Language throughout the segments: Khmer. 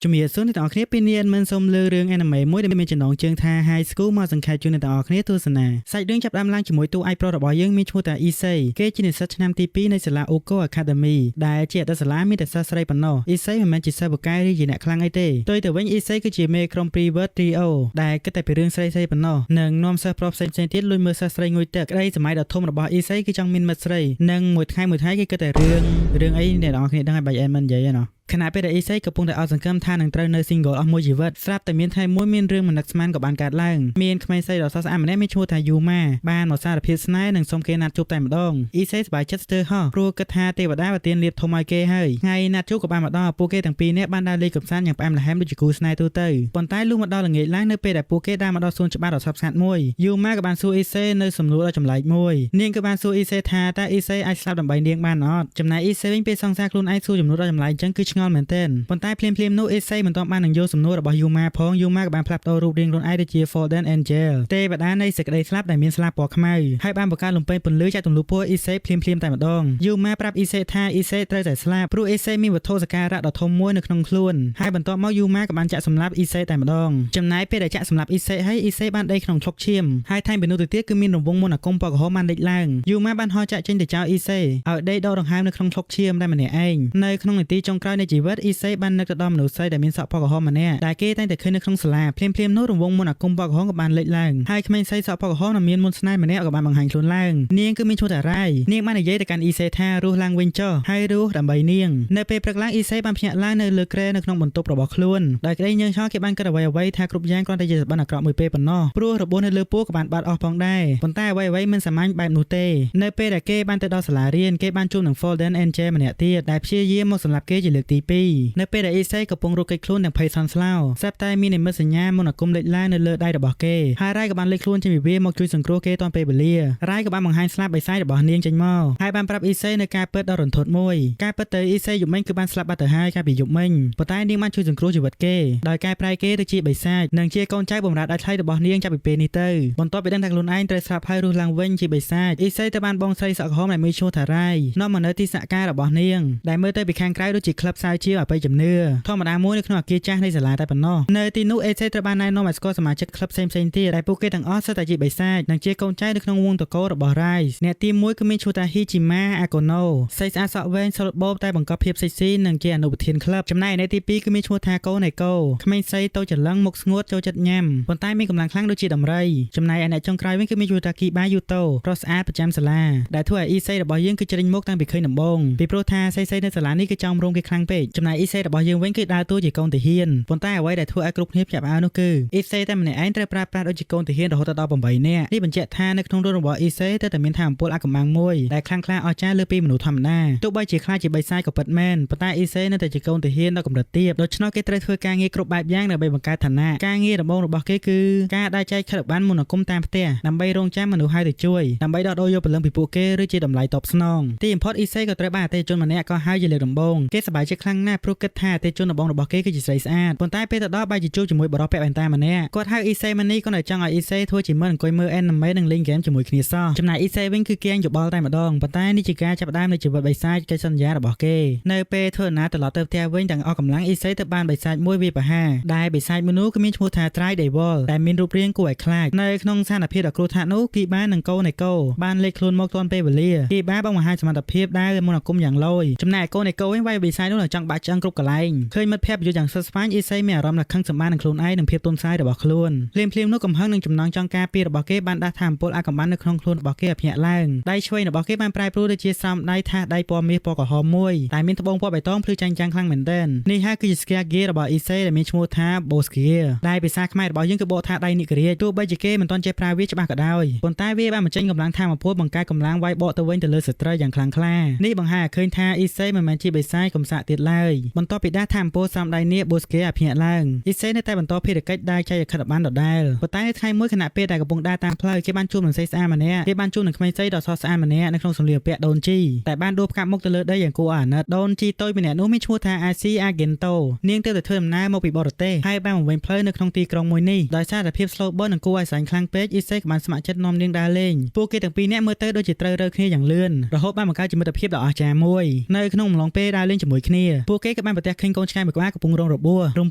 ជំរាបសួរអ្នកទាំងអស់គ្នាពេលនេះមិនសូមលើករឿង anime មួយដែលមានចំណងជើងថា High School មកសង្ខេបជូនអ្នកទាំងអស់គ្នាទស្សនាសាច់រឿងចាប់ផ្ដើមឡើងជាមួយតួឯកប្រុសរបស់យើងមានឈ្មោះថា Issei គេជានិស្សិតឆ្នាំទី2នៃសាលា Uko Academy ដែលជាអតីតសាលាមានតែសិស្សស្រីប៉ុណ្ណោះ Issei មិនមែនជាសិស្សពូកែឬជាអ្នកខ្លាំងអីទេផ្ទុយទៅវិញ Issei គឺជាមេក្រុម Private Trio ដែលគិតតែពីរឿងស្រីៗប៉ុណ្ណោះនិងនាំសិស្សប្រុសផ្សេងៗទៀតលួចមើលសិស្សស្រីងូតទឹកក្តីសម័យដ៏ធំរបស់ Issei គឺចង់មានមិត្តស្រីនិងមួយថ្ងៃមួយថ្ងៃគេគិតតែរឿងរឿងអីអ្នកទាំងអស់គ្នាដឹងហើយបាច់អែមិននិយាយទេណោះខណៈពេលដែលអ៊ីសេកំពុងតែអត់សង្ឃឹមថានឹងត្រូវនៅ single អស់មួយជីវិតស្រាប់តែមានថ្ងៃមួយមានរឿងមិននឹកស្មានក៏បានកើតឡើងមានក្មេងស្រីដ៏ស្រស់ស្អាតម្នាក់មានឈ្មោះថាយូម៉ាបានមកសារភាពស្នេហ៍និងសុំគេណាត់ជួបតែម្ដងអ៊ីសេសប្បាយចិត្តស្ទើរហោះព្រោះគិតថាទេវតាប្រទានលាភធំឲ្យគេហើយថ្ងៃណាត់ជួបក៏បានមកដល់ពួកគេទាំងពីរនាក់បានដើរលេងកម្សាន្តយ៉ាងផ្អែមល្ហែមដូចជាគូស្នេហ៍ទូទៅប៉ុន្តែលុះមកដល់ល្ងាចឡើងនៅពេលដែលពួកគេដើរមកដល់សួនច្បារដ៏ស្ងប់ស្ងាត់មួយយូម៉ាក៏បានសួរអ៊ីសេនៅសំណួរដ៏ចម្លែកមួយនាងក៏បានសួរអ៊ីសេថាតើអ៊ីសេអាចស្លាប់ដើម្បីនាងបានអត់ចំណែកអ៊ីសេវិញពេលសង្សារខ្លួនឯងសួរចំនួនដ៏ចម្លែកអញ្ចឹងគឺឆ្ងល់មែនទែនប៉ុន្តែភ្លាមៗនោះអ៊ីសេមិនទាន់បាននឹងយល់សំណួររបស់យូម៉ាផងយូម៉ាក៏បានផ្លាស់ប្ដូររូបរាងខ្លួនឯងទៅជា Fallen Angel ទេវតានៃសេចក្តីស្លាប់ដែលមានស្លាបពណ៌ខ្មៅហើយបានបង្កើតលំពេងពន្លឺចាក់ទម្លុះពោះអ៊ីសេភ្លាមៗតែម្ដងយូម៉ាប្រាប់អ៊ីសេថាអ៊ីសេត្រូវតែស្លាប់ព្រោះអ៊ីសេមានវត្ថុសក្ការៈដ៏ធំមួយនៅក្នុងខ្លួនហើយបន្ទាប់មកយូម៉ាក៏បានចាក់សម្លាប់អ៊ីសេតែម្ដងចំណែកពេលដែលចាក់សម្លាប់អ៊ីសេហើយអ៊ីសេបានដេកក្នុងថ្លុកឈាមហើយថែមពីនោះទៅទៀតគឺមានរង្វង់មន្តអាគមពណ៌ក្រហមបានលេចឡើងយូម៉ាបានហោះចាក់ចេញទៅចោលអ៊ីសេឲ្យដេកដកដង្ហើមនៅក្នុងថ្លុកឈាមតែម្នាក់ឯងនៅក្នុងនាទីចុងក្រោយនៃជីវិតអ៊ីសេបាននឹកទៅដល់មនុស្សស្រីដែលមានសក់ពណ៌ក្រហមម្នាក់ដែលគេតែងតែឃើញនៅក្នុងសាលាភ្លាមៗនោះរង្វង់មន្តអាគមពណ៌ក្រហមក៏បានលេចឡើងហើយក្មេងស្រីសក់ពណ៌ក្រហមនិងមានមន្តស្នេហ៍ម្នាក់ក៏បានបង្ហាញខ្លួនឡើងនាងគឺមានឈ្មោះថារ៉ៃនាងបាននិយាយទៅកាន់អ៊ីសេថារស់ឡើងវិញចុះហើយរស់ដើម្បីនាងនៅពេលព្រឹកឡើងអ៊ីសេបានភ្ញាក់ឡើងនៅលើគ្រែនៅក្នុងបន្ទប់របស់ខ្លួនដោយក្តីញើសឆោគេបានគិតអ្វីអ្វីថាគ្រប់យ៉ាងគ្រាន់តែជាសបិនអាក្រក់មួយពេលប៉ុណ្ណោះព្រោះរបួសនៅលើពោះក៏បានបាត់អស់ផងដែរប៉ុន្តែអ្វីអ្វីមិនសាមញ្ញបែបនោះទេនៅពេលដែលគេបានទៅដល់សាលារៀនគេបានជួបនឹង Fallen Angel ម្នាក់ទៀតដែលព្យាយាមមកសម្លាប់គេជាលើកទី2នៅពេលដែលអ៊ីសេកំពុងរត់គេចខ្លួនទាំងភ័យសន់ស្លោស្រាប់តែមាននិមិត្តសញ្ញាមន្តអាគមលេចឡើងនៅលើដៃរបស់គេហើយរ៉ៃក៏បានលេចខ្លួនចេញពីវាមកជួយសង្គ្រោះគេទាន់ពេលវេលារ៉ៃក៏បានបង្ហាញស្លាបបិសាចរបស់នាងចេញមកហើយបានប្រាប់អ៊ីសេនៅការពិតដ៏រន្ធត់មួយការពិតទៅអ៊ីសេយប់មិញគឺបានស្លាប់បាត់ទៅហើយកាលពីយប់មិញប៉ុន្តែនាងបានជួយសង្គ្រោះជីវិតគេដោយកែប្រែគេទៅជាបិសាចនិងជាកូនចៅបម្រើដាច់ថ្លៃរបស់នាងចាប់ពីពេលនេះទៅបន្ទាប់ពីដឹងថាខ្លួនឯងត្រូវស្លាប់ហើយរស់ឡើងវិញជាបិសាចអ៊ីសេទៅបានបងស្រីសក់ក្រហមដែលមានឈ្មោះថារ៉ៃនាំមកនៅទីសហការរបស់នាងដែលមើលទៅពីខាងក្រៅដូចជាក្លឹបសាវជាវអបិយជំនឿធម្មតាមួយនៅក្នុងអគារចាស់នៃសាលាតែប៉ុណ្ណោះនៅទីនោះអេសេត្រូវបានណែនាំឲ្យស្គាល់សមាជិកក្លឹបផ្សេងៗទៀតដែលពួកគេទាំងអស់សុទ្ធតែជាបិសាចនិងជាកូនចៅនៅក្នុងវងតកូលរបស់ Rise អ្នកទី1គឺមានឈ្មោះថា Hijima Akono ស្រីស្អាតសក់វែងសុលបោបតែបង្កប់ភាពសិចស៊ីនិងជាអនុប្រធានក្លឹបចំណែកអ្នកទី2គឺមានឈ្មោះថាកូណេកូក្មេងស្រីតូចច្រឡឹងមុខស្ងួតចូលចិត្តញ៉ាំប៉ុន្តែមានកម្លាំងខ្លាំងដូចជាដំរីចំណែកឯអ្នកចុងក្រោយវិញគឺមានឈ្មោះថាគីបាយូតូប្រុសស្អាតប្រចាំសាលាដែលធ្វើឲ្យអ៊ីសេរបស់យើងគឺជ្រិញមុខតាំងពីឃើញដំបូងពីព្រោះថាស្រីៗនៅសាលានេះគឺចង់រោមគេខ្លាំងពេកចំណែកអ៊ីសេរបស់យើងវិញគឺដើរតួជាកូនទាហានប៉ុន្តែអ្វីដែលធ្វើឲ្យគ្រប់គ្នាភ្ញាក់ផ្អើលនោះគឺអ៊ីសេតែម្នាក់ឯងត្រូវប្រើប្រាស់ដូចជាកូនទាហានរហូតដល់8នាក់នេះបញ្ជាក់ថានៅក្នុងរឿងរបស់អ៊ីសេទៅតែមានថាមពលអាកំបាំងមួយដែលខ្លាំងក្លាអស្ចារ្យលើសពីមនុស្សធម្មតាទោះបីជាខ្លាចជាបិសាចក៏ពិតមែនប៉ុន្តែអ៊ីសេនៅតែជាកូនទាហានដ៏កម្រិតទាបដូច្នោះគេត្រូវធ្វើការងារគ្រប់បែបយ៉ាងដើម្បីបង្កើតឋានៈការងារដំបូងរបស់គេគឺការដើរចែកខិតបានមន្តអាគមតាមផ្ទះដើម្បីរងចាំមនុស្សហៅទៅជួយដើម្បីដោះដូរយកព្រលឹងពីពួកគេឬជាតម្លៃតបស្នងទីបំផុតអ៊ីសេក៏ត្រូវបានអតិថិជនម្នាក់ក៏ហៅជាលើកដំបូងគេសប្បាយចិត្តខ្លាំងណាស់ព្រោះគិតថាអតិថិជនដំបូងរបស់គេគឺជាស្រីស្អាតប៉ុន្តែពេលទៅដល់បែរជាជួបជាមួយបុរសពាក់វ៉ែនតាម្នាក់គាត់ហៅអ៊ីសេមកនេះគាត់តែចង់ឲ្យអ៊ីសេធ្វើជាមិត្តអង្គុយមើល anime និងលេងហ្គេមជាមួយគ្នាសោះចំណែកអ៊ីសេវិញគឺគៀងយោបល់តែម្ដងប៉ុន្តែនេះជាការចាប់ផ្ដើមនៃជីវិតបិសាចកិច្ចសន្យារបស់គេនៅពេលធ្វើដំណើរត្រឡប់ទៅផ្ទះវិញទាំងអស់កម្លាំងអ៊ីសេទៅបានបិសាចមួយវាប្រហារដែលបិសាចមួយនោះគឺមានឈ្មោះថា Try Devil ដែលមានរូបរាងគួរឲ្យខ្លាចនៅក្នុងស្ថានភាពដ៏គ្រោះថ្នាក់នោះគីបានិងកូនេកូបានលេចខ្លួនមកទាន់ពេលវេលាគីបាបានបង្ហាញសមត្ថភាពដែលមន្តអាគមយ៉ាងឡូយចំណែកកូនេកូវិញវាយបិសាចនោះនឹងចង់បាក់ឆ្អឹងគ្រប់កន្លែងឃើញមិត្តភក្តិប្រយុទ្ធយ៉ាងស្វិតស្វាញអ៊ីសេមានអារម្មណ៍ថាខឹងសម្បារនឹងខ្លួនឯងនិងភាពទន់ខ្សោយរបស់ខ្លួនភ្លាមៗនោះកំហឹងនិងចំណងចង់ការពាររបស់គេបានដាស់ថាមពលអាកំបាំងនៅក្នុងខ្លួនរបស់គេឲ្យភ្ញាក់ឡើងដៃឆ្វេងរបស់គេបានប្រែប្រួលទៅជាស្រោមដៃថាសដៃពណ៌មាសពណ៌ក្រហមមួយដែលមានត្បូងពណ៌បៃតងភ្លឺចែងចាំងខ្លាំងមែនទែននេះហើយគឺជា Skill Gear របស់អ៊ីសេដែលមានឈ្មោះថា Boss Gear ដែលភាសាខ្មែររបស់យើងគឺបកថាដៃនិករាជទោះបីជាគេមិនទាន់ចេះប្រើវាច្បាស់ក៏ដោយប៉ុន្តែវាបានបញ្ចេញកម្លាំងថាមពលបង្កើតកម្លាំងវាយបកទៅវិញទៅលើសត្រូវយ៉ាងខ្លាំងក្លានេះបង្ហាញឲ្យឃើញថាអ៊ីសេមិនមែនជាបិសាចកំសាកទៀតឡើយបន្ទាប់ពីដាស់ថាមពលស្រោមដៃនេះ Boss Gear ឲ្យភ្ញាក់ឡើងអ៊ីសេនៅតែបន្តភារកិច្ចដើរចែកអខិតបានដដែលប៉ុន្តែនៅថ្ងៃមួយខណៈពេលដែលកំពុងដើរតាមផ្លូវគេបានជួបនឹងស្រីស្អាតម្នាក់គេបានជួបនឹងក្មេងស្រីដ៏ស្រស់ស្អាតម្នាក់នៅក្នុងសម្លៀកបំពាក់ដូនជីតែបានដួលផ្កាប់មុខទៅលើដីយ៉ាងគួរឲ្យអាណិតដូនជីតូចម្នាក់នោះមានឈ្មោះថាអាស៊ីអាហ្គិនតូនាងទើបតែធ្វើដំណើរមកពីបរទេសហើយបានបំពេញផ្លូវនៅក្នុងទីក្រុងមួយនេះដោយសារតែភាព slow burn និងគួរឲ្យស្រឡាញ់ខ្លាំងពេកអ៊ីសេក៏បានស្ម័គ្រចិត្តនាំនាងដើរលេងពួកគេទាំងពីរនាក់មើលទៅដូចជាត្រូវរើគ្នាយ៉ាងលឿនរហូតបានបង្កើតជាមិត្តភាពដ៏អស្ចារ្យមួយនៅក្នុងអំឡុងពេលដើរលេងជាមួយគ្នា។ ពួកគេក៏បានប្រទះឃើញកូនឆ្កែមួយក្បាលកំពុងរងរបួសរំ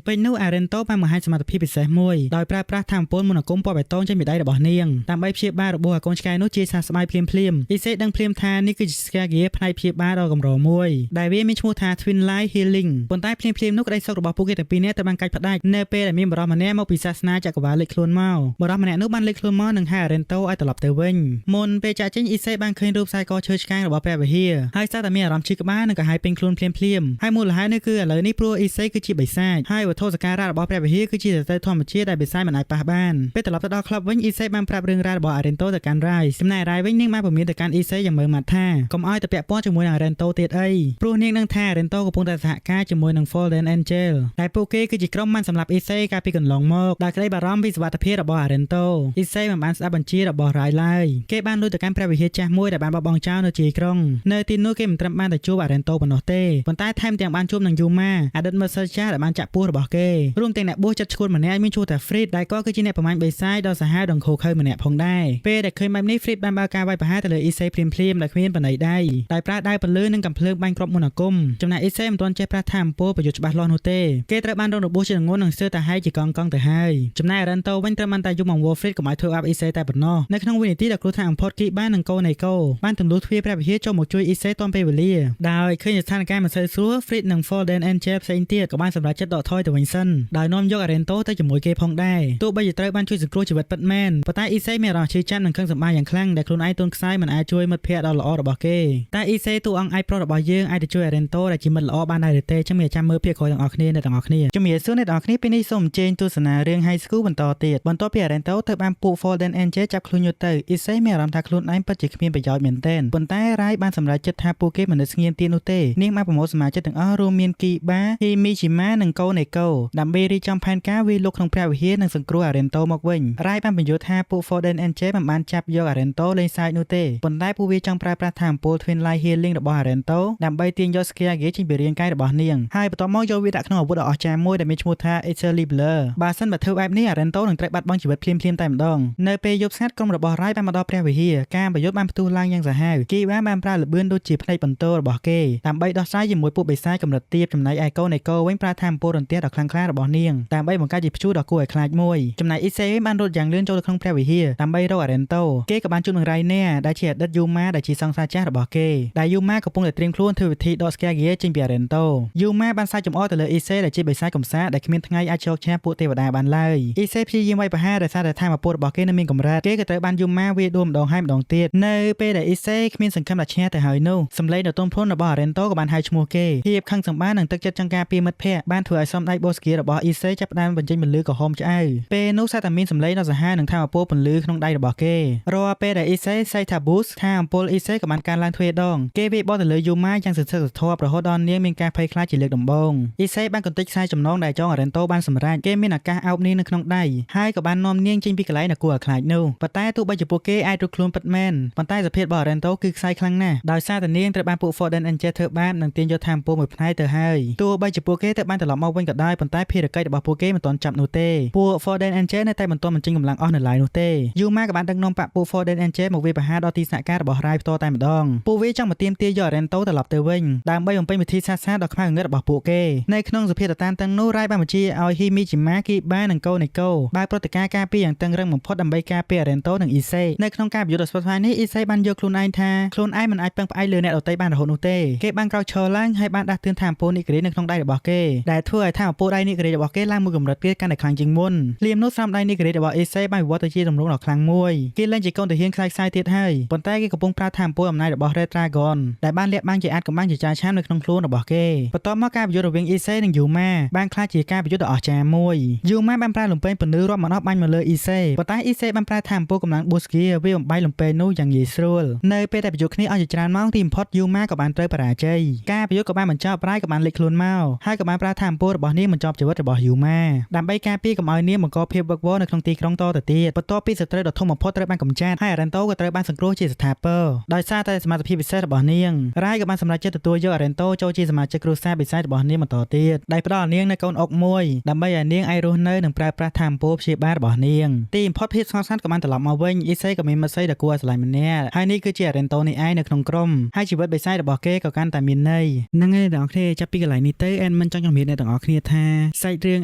ពេចនោះអារ៉េនតូបានបង្ហាញសមត្ថភាពពិសេសមួយដោយប្រើប្រាស់ថាមពលមន្តអាគមពណ៌បៃតងចេញពីដៃរបស់នាងដើម្បីព្យាបាលរបួសឲ្យកូនឆ្កែនោះជាសះស្បើយភ្លាមភ្លាមអ៊ីសេដឹងភ្លាមថានេះគឺជា skill gear ផ្នែកព្យាបាលដ៏កម្រមួយដែលវាមានឈ្មោះថា Twin Light Healing ប៉ុន្តែភ្លាមភ្លាមនោះក្តីសុខរបស់ពួកគេទាំងពីរនាក់ត្រូវបានកាច់ផ្ដាច់នៅពេលដែលមានបុរសម្នាក់មកពីសាសនាចក្រវាលលេចខ្លួនមកបុរសម្នាក់នោះបានលេចខ្លួនមកនិងហៅអារ៉េនតូឲ្យត្រឡប់ទៅវិញមុនពេលចាក់ចេញអ៊ីសេបានឃើញរូបខ្សែកឈើឆ្កាងរបស់ព្រះវិហារហើយសារតែមានអារម្មណ៍ឈឺក្បាលនិងក៏ហាយពេញខ្លួនភ្លាមភ្លាមហើយមូលហេតុនេះគឺឥឡូវនេះព្រោះអ៊ីសេគឺជាបិសាចហើយវត្ថុសក្ការៈរបស់ព្រះវិហារគឺជាសត្រូវធម្មជាតិដែលបិសាចមិនអាចប៉ះបានពេលត្រឡប់ទៅដល់ក្លឹបវិញអ៊ីសេបានប្រាប់រឿងរ៉ាវរបស់អារ៉េនតូទៅកាន់រ៉ៃចំណែករ៉ៃវិញនាងបានព្រមានទៅកាន់អ៊ីសេយ៉ាងម៉ឺងម៉ាត់ថាកុំឲ្យទៅពាក់ព័ន្ធជាមួយនឹងអារ៉េនតូទៀតអីព្រោះនាងនឹងថាអារ៉េនតូកំពុងតែសហការជាមួយនឹង Fallen Angel តែពួកគេគឺជាក្រុមបានសម្លាប់អ៊ីសេកាលពីកន្លងមកដោយក្តីបារម្ភពីសុវត្ថិភាពរបស់អារ៉េនតូអ៊ីសេមិនបានស្ដាប់បញ្ជារបស់រ៉ៃឡើយគេបានលួចទៅកាន់ព្រះវិហារចាស់មួយដែលបានបោះបង់ចោលនៅជាយក្រុងនៅទីនោះគេមិនត្រឹមបានតែជួបអារ៉េនតូប៉ុណ្ណោះទេប៉ុន្តែថែមទាំងបានជួបនឹងយូម៉ាអតីតមិត្តសិស្សចាស់ដែលបានចាក់ពោះរបស់គេរួមទាំងអ្នកបួសចិត្តឈួតម្នាក់មានឈ្មោះថា Fritz ដែលក៏គឺជាអ្នកប្រមាញ់បិសាចដ៏សាហាវដ៏ឃោឃៅម្នាក់ផងដែរពេលដែលឃើញបែបនេះ Fritz បានបើកការវាយប្រហារទៅលើអ៊ីសេភ្លាមភ្លាមដោយគ្មានបណៃដៃដោយប្រើដាវពន្លឺនិងកាំភ្លើងបាញ់គ្រាប់មន្តអាគមចំណែកអ៊ីសេមិនទាន់ចេះប្រាស់ថាមពលប្រយុទ្ធច្បាស់លាស់នោះទេគេត្រូវបានរងរបួសជាទងន់និងស្ទើរតែហែកជាកង់កង់ទៅហើយចំណែកអារ៉េនតូវិញត្រូវបានតែយំអង្វរ Fritz កុំឲ្យធ្វើបាបអ៊ីសេតែប៉ុណ្ណោះនៅក្នុងវិនាទីដ៏គ្រោះថ្នាក់បំផុតគីបាននិងកូនេកូបានទម្លុះទ្វារព្រះវិហារចូលមកជួយអ៊ីសេទាន់ពេលវេលាដោយឃើញស្ថានភាពមិនសូវស្រួល Fritz និង Fallen Angel ផ្សេងទៀតក៏បានសម្រេចចិត្តដកថយទៅវិញសិនដោយនាំយកអារ៉េនតូទៅជាមួយគេផងដែរទោះបីជាត្រូវបានជួយសង្គ្រោះជីវិតពិតមែនប៉ុន្តែអ៊ីសេមានអារម្មណ៍ឈឺចាប់និងខឹងសម្បារយ៉ាងខ្លាំងដែលខ្លួនឯងទន់ខ្សោយមិនអាចជួយមិត្តភ័ក្តិដ៏ល្អរបស់គេតែអ៊ីសេតួអង្គឯកប្រុសរបស់យើងអាចទៅជួយអារ៉េនតូដែលជាមិត្តល្អបានដែរឬទេចឹងមានចាំមើលភាគក្រោយទាំងអស់គ្នាអ្នកទាំងអស់គ្នាជំរាបសួរអ្នកទាំងអស់គ្នាពេលនេះសូមអញ្ជើញទស្សនារឿង High School បន្តទៀតបន្ទាប់ពីអារ៉េនតូត្រូវបានពួក Fallen Angel ចាប់ខ្លួនយកទៅអ៊ីសេមានអារម្មណ៍ថាខ្លួនឯងពិតជាគ្មានប្រយោជន៍មែនទែនប៉ុន្តែរ៉ៃបានសម្រេចចិត្តថាពួកគេមិននៅស្ងៀមទៀតនោះទេនាងបានប្រមូលសមាជិកទាំងអស់រួមមានគីបាហ៊ីមីជីម៉ានិងកូនេកូដើម្បីរៀបចំផែនការវាយលុកក្នុងព្រះវិហារនិងសង្គ្រោះអារ៉េនតូមកវិញរ៉ៃបានបញ្យល់ថាពួក Fallen Angel មិនបានចាប់យកអារ៉េនតូលេងសើចនោះទេប៉ុន្តែពួកវាចង់ប្រើប្រាស់ថាមពល Twin Light Healing របស់អារ៉េនតូដើម្បីទាញយក Skill Gear ចេញពីរាងកាយរបស់នាងហើយបន្ទាប់មកយកវាដាក់ក្នុងអាវុធដ៏អស្ចារ្យមួយដែលមានឈ្មោះថា Excalibur បើសិនបើធ្វើបែបនេះអារ៉េនតូនឹងត្រូវបាត់បង់ជីវិតភ្លាមៗតែម្ដងនៅពេលយប់ស្ងាត់ក្រុមរបស់រ៉ៃបានមកដល់ព្រះវិហារការប្រយុទ្ធបានផ្ទុះឡើងយ៉ាងសាហាវគីបាបានប្រើល្បឿនដូចជាភ្នែកបន្ទោរបស់គេដើម្បីដោះស្រាយជាមួយពួកបិសាចកម្រិតទាបចំណែកឯកូនេកូវិញប្រើថាមពលរន្ទះដ៏ខ្លាំងក្លារបស់នាងដើម្បីបង្កើតជាព្យុះដ៏គួរឲ្យខ្លាចមួយចំណែកអ៊ីសេវិញបានរត់យ៉ាងលឿនចូលទៅក្នុងព្រះវិហារដើម្បីរកអារ៉េនតូគេក៏បានជួបនឹងរ៉ៃណែដែលជាអតីតយូម៉ាដែលជាសង្សារចាស់របស់គេដែលយូម៉ាកំពុងតែត្រៀមខ្លួនធ្វើវិធីដក skill gear ចេញពីអារ៉េនតូយូម៉ាបានសាច់ចំអកទៅលើអ៊ីសេដែលជាបិសាចកំសាកដែលគ្មានថ្ងៃអាចជោគឈ្នះពួកទេវតាបានឡើយអ៊ីសេព្យាយាមវាយប្រហារដោយសារតែថាមពលរបស់គេនៅមានកម្រិតគេក៏ត្រូវបានយូម៉ាវាយដួលម្ដងហើយម្ដងទៀតនៅពេលដែលអ៊ីសេគ្មានសង្ឃឹមថាឈ្នះទៅហើយនោះសម្លេងដ៏ទន់ភ្លន់របស់អារ៉េនតូក៏បានហៅឈ្មោះគេភាពខឹងសម្បារនិងទឹកចិត្តចង់ការពារមិត្តភ័ក្តិបានធ្វើឲ្យសំដៃបូស្គីរបស់អ៊ីសេចាប់ផ្ដើមបញ្ចេញពន្លឺក្រហមឆ្អៅពេលនោះសាតែមានសម្លេងដ៏សាហាវនិងថាមពលពន្លឺក្នុងដៃរបស់គេរាល់ពេលដែលអ៊ីសេសៃថាប៊ូសថាអំពូលអ៊ីសេក៏បានកើនឡើងទ្វេដងគេវាយបោះទៅលើយូម៉ាយ៉ាងសន្ធឹកសន្ធាប់រហូតដល់នាងមានការភ័យខ្លាចជាលើកដំបូងអ៊ីសេបានកំទេចខ្សែចំណងដែលចងអារ៉េនតូបានសម្រេចគេមានឱកាសអោបនាងនៅក្នុងដៃហើយក៏បាននាំនាងចេញពីកន្លែងដ៏គួរឲ្យខ្លាចនោះប៉ុន្តែទោះបីជាពួកគេអាចរួចខ្លួនពិតមែនប៉ុន្តែសភាពរបស់អារ៉េនតូគឺខ្សែខ្លាំងណាស់ដោយសារតែនាងត្រូវបានពួក Fallen Angel ធ្វើបាបនិងទាញយកថាមពលមួយផ្នែកទៅហើយទោះបីជាពួកគេត្រូវបានត្រឡប់មកវិញក៏ដោយប៉ុន្តែភារកិច្ចរបស់ពួកគេមិនទាន់ចប់នោះទេពួក Fallen Angel នៅតែមិនទាន់បញ្ចេញកម្លាំងអស់នៅឡើយនោះទេយូម៉ាក៏បានដឹកនាំបក្សពួក Fallen Angel មកវាយប្រហារដល់ទីស្នាក់ការរបស់រ៉ៃផ្ទាល់តែម្ដងពួកវាចង់មកទាមទារយកអារ៉េនតូត្រឡប់ទៅវិញដើម្បីបំពេញពិធីសាសនាដ៏ខ្មៅងងឹតរបស់ពួកគេនៅក្នុងសភាពតានតឹងនោះរ៉ៃបានបញ្ជាឲ្យហ៊ីមីជីម៉ាគីបានិងកូនេកូបើកព្រឹត្តិការណ៍ការពារយ៉ាងតឹងរឹងបំផុតដើម្បីការពារអារ៉េនតូនិងអ៊ីសេនៅក្នុងការប្រយុទ្ធដ៏ស្វិតស្វាញនេះអ៊ីសេបានយកខ្លួនឯងថាខ្លួនឯងមិនអាចពឹងផ្អែកលើអ្នកដទៃបានរហូតនោះទេគេបានក្រោកឈរឡើងហើយបានដាស់តឿនថាមពលនិក្រានៅក្នុងដៃរបស់គេដែលធ្វើឲ្យថាមពលដៃនិក្រារបស់គេឡើងមួយកម្រិតទៀតកាន់តែខ្លាំងជាងមុនលៀមនោះស្នាមដៃនិក្រារបស់អ៊ីសេបានវិវត្តទៅជាទម្រង់ដ៏ខ្លាំងមួយគេលែងជាកូនទាហានខ្លាយខ្សែទៀតហើយប៉ុន្តែគេកំពុងប្រើថាមពលអំណាចរបស់ Red Dragon ដែលបានលាក់បាំងជាអាចកំបាំងជាច្រើនឆាមនៅក្នុងខ្លួនរបស់គេបន្ទាប់មកការប្រយុទ្ធរវាងអ៊ីសេនិងយូម៉ាបានក្លាយជាការប្រយុទ្ធដ៏អស្ចារ្យមួយយូម៉ាបានប្រើលំពេងពន្លឺរាប់មិនអស់បាញ់មកលើអ៊ីសេប៉ុន្តែអ៊ីសេបានប្រើថាមពលកម្លាំងបូស្គីវាបំបីលំពេងនោះយ៉ាងងាយស្រួលនៅពេលដែលប្រយុទ្ធគ្នាអស់ជាច្រើនម៉ោងទីបំផុតយូម៉ាក៏បានត្រូវបរាជ័យការប្រយុទ្ធក៏បានបញ្ចប់រ៉ៃក៏បានលេចខ្លួនមកហើយក៏បានប្រើថាមពលរបស់នាងបញ្ចប់ជីវិតរបស់យូម៉ាដើម្បីការពារកុំឲ្យនាងបង្កភាពវឹកវរនៅក្នុងទីក្រុងតទៅទៀតបន្ទាប់ពីសត្រូវដ៏ធំបំផុតត្រូវបានកម្ចាត់ហើយអារ៉េនតូក៏ត្រូវបានសង្គ្រោះជាស្ថាពរដោយសារតែសមត្ថភាពពិសេសរបស់នាងរ៉ៃក៏បានសម្រេចចិត្តទទួលយកអារ៉េនតូចូលជាសមាជិកគ្រួសារពិសេសរបស់នាងបន្តទៀតដែលផ្ដល់ឲ្យនាងនូវកូនអុកមួយដើម្បីឲ្យនាងអាចរស់នៅនិងប្រើប្រាស់ថាមពលព្យាបាលរបស់នាងទីបំផុតភាពស្ងប់ស្ងាត់ក៏បានត្រឡប់មកវិញអ៊ីសេក៏មានមិត្តស្រីដ៏គួរឲ្យស្រឡាញ់ម្នាក់ហើយនេះគឺជាអារ៉េនតូនេះឯងនៅក្នុងក្រុមហើយជីវិតបិសាចរបស់គេក៏កាន់តែមានន័យហ្នឹងហើយ អ្នកទាំងអស់គ្នាចាប់ពីកន្លែងនេះទៅ admin ចង់ជំរាបអ្នកទាំងអស់គ្នាថាសាច់រឿង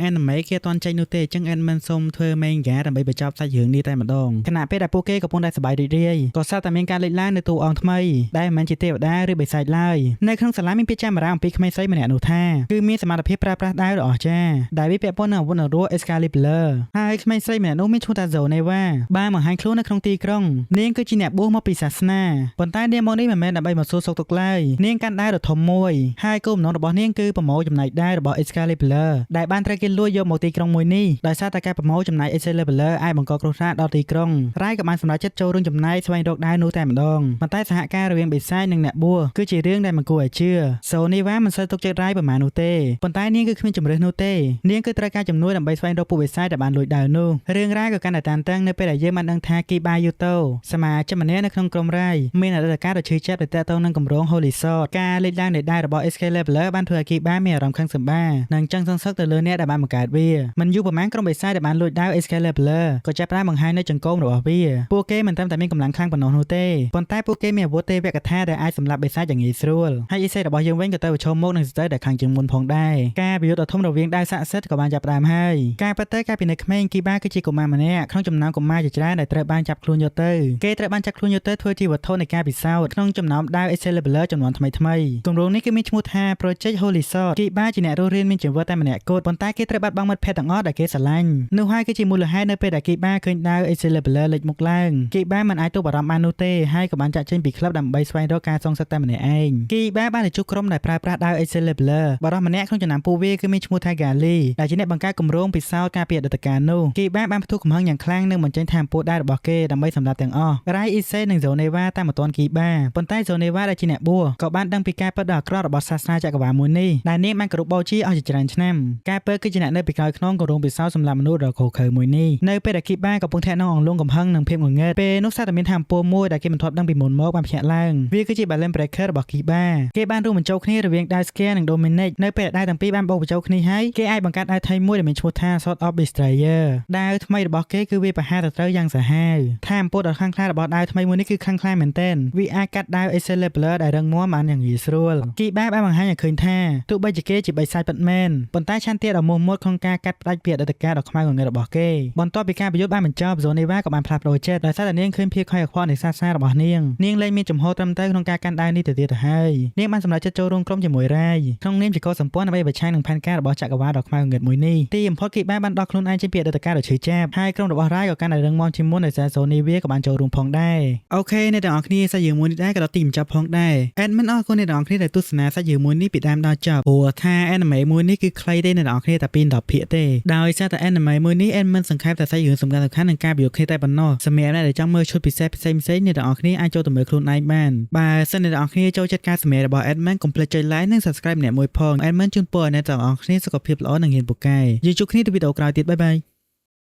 anime គេអត់ទាន់ចេញនោះទេអញ្ចឹង admin សូមធ្វើ manga ដើម្បីបញ្ចប់សាច់រឿងនេះតែម្ដងខណៈពេលដែលពួកគេកំពុងតែសប្បាយរីករាយក៏ស្រាប់តែមានការលេចឡើងនៅតួអង្គថ្មីដែលមិនមែនជាទេវតាឬបិសាចឡើយនៅក្នុងសាលាមានពាក្យចាមរាអំពីក្មេងស្រីម្នាក់នោះថាគឺមានសមត្ថភាពប្រើប្រាស់ដាវដ៏អស្ចារ្យដែលវាពាក់ព័ន្ធនឹងអាវុធនរោ Excalibur ហើយក្មេងស្រីម្នាក់នោះមានឈ្មោះថា Zoneva បានបង្ហាញខ្លួននៅក្នុងទីក្រុងនាងគឺជាអ្នកបួសមកពីសាសនាប៉ុន្តែនាងមកនេះមិនមែនដើម្បីមកសួរសុខទុក្ខឡើយនាងកាន់ដាវដ៏ធំមួយហើយគោលបំណងរបស់នាងគឺប្រមូលចំណែកដាវរបស់ Excalibur ដែលបានត្រូវគេលួចយកមកទីក្រុងមួយនេះដោយសារតែការប្រមូលចំណែក Excalibur អាចបង្កគ្រោះថ្នាក់ដល់ទីក្រុងរ៉ៃក៏បានសម្រេចចិត្តចូលរួមចំណែកស្វែងរកដាវនោះតែម្ដងប៉ុន្តែសហការរវាងបិសាចនិងអ្នកបួសគឺជារឿងដែលមិនគួរឲ្យជឿសូនីវ៉ាមិនសូវទុកចិត្តរ៉ៃប្រហែលនោះទេប៉ុន្តែនាងគឺគ្មានជម្រើសនោះទេនាងគឺត្រូវការជំនួយដើម្បីស្វែងរកពួកបិសាចដែលបានលួចដាវនោះរឿងរ៉ាវក៏កាន់តែតានតឹងនៅពេលដែលយើងបានដឹងថាគីបាយូតូសមាជិកម្នាក់នៅក្នុងក្រុមរ៉ៃមានអតីតកាលដ៏ឈឺចាប់ដែលទាក់ទងនឹងគម្រោង Holy Sword ការលេចឡើងនៃដាវរបស់ Excalibur បានធ្វើឲ្យគីបាមានអារម្មណ៍ខឹងសម្បារនិងចង់សងសឹកទៅលើអ្នកដែលបានបង្កើតវាមិនយូរប្រហែលក្រុមបិសាចដែលបានលួចដាវ Excalibur ក៏ចាប់ផ្ដើមបង្ហាញនៅចង្កូមរបស់វាពួកគេមិនត្រឹមតែមានកម្លាំងខ្លាំងប៉ុណ្ណោះនោះទេប៉ុន្តែពួកគេមានអាវុធទេវកថាដែលអាចសម្លាប់បិសាចយ៉ាងងាយស្រួលហើយអ៊ីសេរបស់យើងវិញក៏ទៅប្រឈមមុខនឹងសត្រូវដែលខ្លាំងជាងមុនផងដែរការប្រយុទ្ធដ៏ធំរវាងដាវស័ក្តិសិទ្ធិក៏បានចាប់ផ្ដើមហើយការពិតទៅកាលពីនៅក្មេងគីបាគឺជាកុមារម្នាក់ក្នុងចំណោមកុមារជាច្រើនដែលត្រូវបានចាប់ខ្លួនយកទៅគេត្រូវបានចាប់ខ្លួនយកទៅធ្វើជាវត្ថុនៃការពិសោធន៍ក្នុងចំណោមដាវ Excalibur ចំនួនថ្មីថ្មីគម្រោងនេះគឺមានឈ្មោះថា Project Holy Sword គីបាជាអ្នករស់រានមានជីវិតតែម្នាក់គត់ប៉ុន្តែគេត្រូវបាត់បង់មិត្តភក្តិទាំងអស់ដែលគេស្រឡាញ់នោះហើយគឺជាមូលហេតុនៅពេលដែលគីបាឃើញដាវ Excalibur លេចមុខឡើងគីបាមិនអាចទប់អារម្មណ៍បាននោះទេហើយក៏បានចាក់ចេញពីក្លឹបដើម្បីស្វែងរកការសងសឹកតែម្នាក់ឯងគីបាបានទៅជួបក្រុមដែលប្រើប្រាស់ដាវ Excalibur បុរសម្នាក់ក្នុងចំណោមពួកវាគឺមានឈ្មោះថា Gali ដែលជាអ្នកបង្កើតគម្រោងពិសោធន៍ការពីអតីតកាលនោះគីបាបានផ្ទុះកំហឹងយ៉ាងខ្លាំងនិងបញ្ចេញថាមពលដាវរបស់គេដើម្បីសម្លាប់ទាំងអស់រ៉ៃអ៊ីសេនិង Zoneva តាមមិនទាន់គីបាប៉ុន្តែ Zoneva ដែលជាអ្នកបួសក៏បានដឹងពីការពិតដ៏អាក្រក់របស់សាសនាចក្រវាលមួយនេះដែលនាងបានគោរពបូជាអស់ជាច្រើនឆ្នាំការពិតគឺជាអ្នកនៅពីក្រោយខ្នងគម្រោងពិសោធន៍សម្រាប់មនុស្សដ៏ឃោរឃៅមួយនេះនៅពេលដែលគីបាកំពុងធាក់ក្នុងអង្លងកំហឹងនិងភាពងងឹតពេលនោះសារតែមានថាមពលមួយដែលគេមិនធ្លាប់ដឹងពីមុនមកបានភ្ញាក់ឡើងវាគឺជា Balance Breaker របស់គីបាគេបានរួមបញ្ចូលគ្នារវាងដាវ Scare និង Dominic នៅពេលដែលដាវទាំងពីរបានបូកបញ្ចូលគ្នាហើយគេអាចបង្កើតដាវថ្មីមួយដែលមានឈ្មោះថា Sword of Destroyer ដាវថ្មីរបស់គេគឺវាប្រហារទៅត្រូវយ៉ាងសាហាវថាមពលដ៏ខ្លាំងក្លារបស់ដាវថ្មីមួយនេះគឺខ្លាំងក្លាមែនទែនវាអាចកាត់ដាវ Excalibur ដែលរឹងមាំបានយ៉ាងងាយស្រួលគីបាបានបង្ហាញឲ្យឃើញថាទោះបីជាគេជាបិសាចពិតមែនប៉ុន្តែឆន្ទៈដ៏មោះមុតក្នុងការកាត់ផ្តាច់ពីអតីតកាលដ៏ខ្មៅងងឹតរបស់គេបន្ទាប់ពីការប្រយុទ្ធបានបញ្ចប់ Zoneva ក៏បានផ្លាស់ប្ដូរចិត្តដោយសារតែនាងឃើញភាពខ້ອຍខ្វល់នៃសាសនារបស់នាងនាងលែងមានចំហត្រឹមត្រូវក្នុងការកាន់ដាវនេះទៅទៀតទៅហើយនាងបានសម្រេចចិត្តចូលរួមក្រុមជាមួយរ៉ៃក្នុងនាមជាកុលសម្ព័ន្ធដើម្បីប្រឆាំងនឹងផែនការរបស់ចក្រវាលដ៏ខ្មៅងងឹតមួយនេះទីបំផុតគីបាបានដោះខ្លួនឯងចេញពីអតីតកាលដ៏ឈឺចាប់ហើយក្រុមរបស់រ៉ៃក៏កាន់តែរឹងមាំជាងមុនដោយសារ Zoneva ក៏បានចូលរួមផងដែរ OK អ្នកទាំងអស់គ្នាសាច់រឿងមួយនេះដែរក៏ដល់ទីបញ្ចប់ផងដែរ admin អរគុណអ្នកទាំងអស់គ្នាដែលទស្សនាសាច់រឿងមួយនេះពីដើមដល់ចប់ព្រោះថា anime មួយនេះគឺខ្លីទេអ្នកទាំងអស់គ្នាតែពី10ភាគទេដោយសារតែ anime មួយនេះ admin សង្ខេបតែសាច់រឿងសំខាន់ៗនិងការប្រយុទ្ធគ្នាតែប៉ុណ្ណោះសម្រាប់អ្នកដែលចង់មើលឈុតពិសេសផ្សេងៗអ្នកទាំងអស់គ្នាអាចចូលទៅមើលខ្លួនឯងបានបើសិនអ្នកទាំងអស់គ្នាចូលចិត្តការសម្ដែងរបស់ admin កុំភ្លេចចុច like និង subscribe ម្នាក់មួយផង admin ជូនពរឲ្យអ្នកទាំងអស់គ្នាសុខភាពល្អនិងហ៊ានពូកែយើងជួបគ្នានៅវីដេអូក្រោយទៀត bye bye.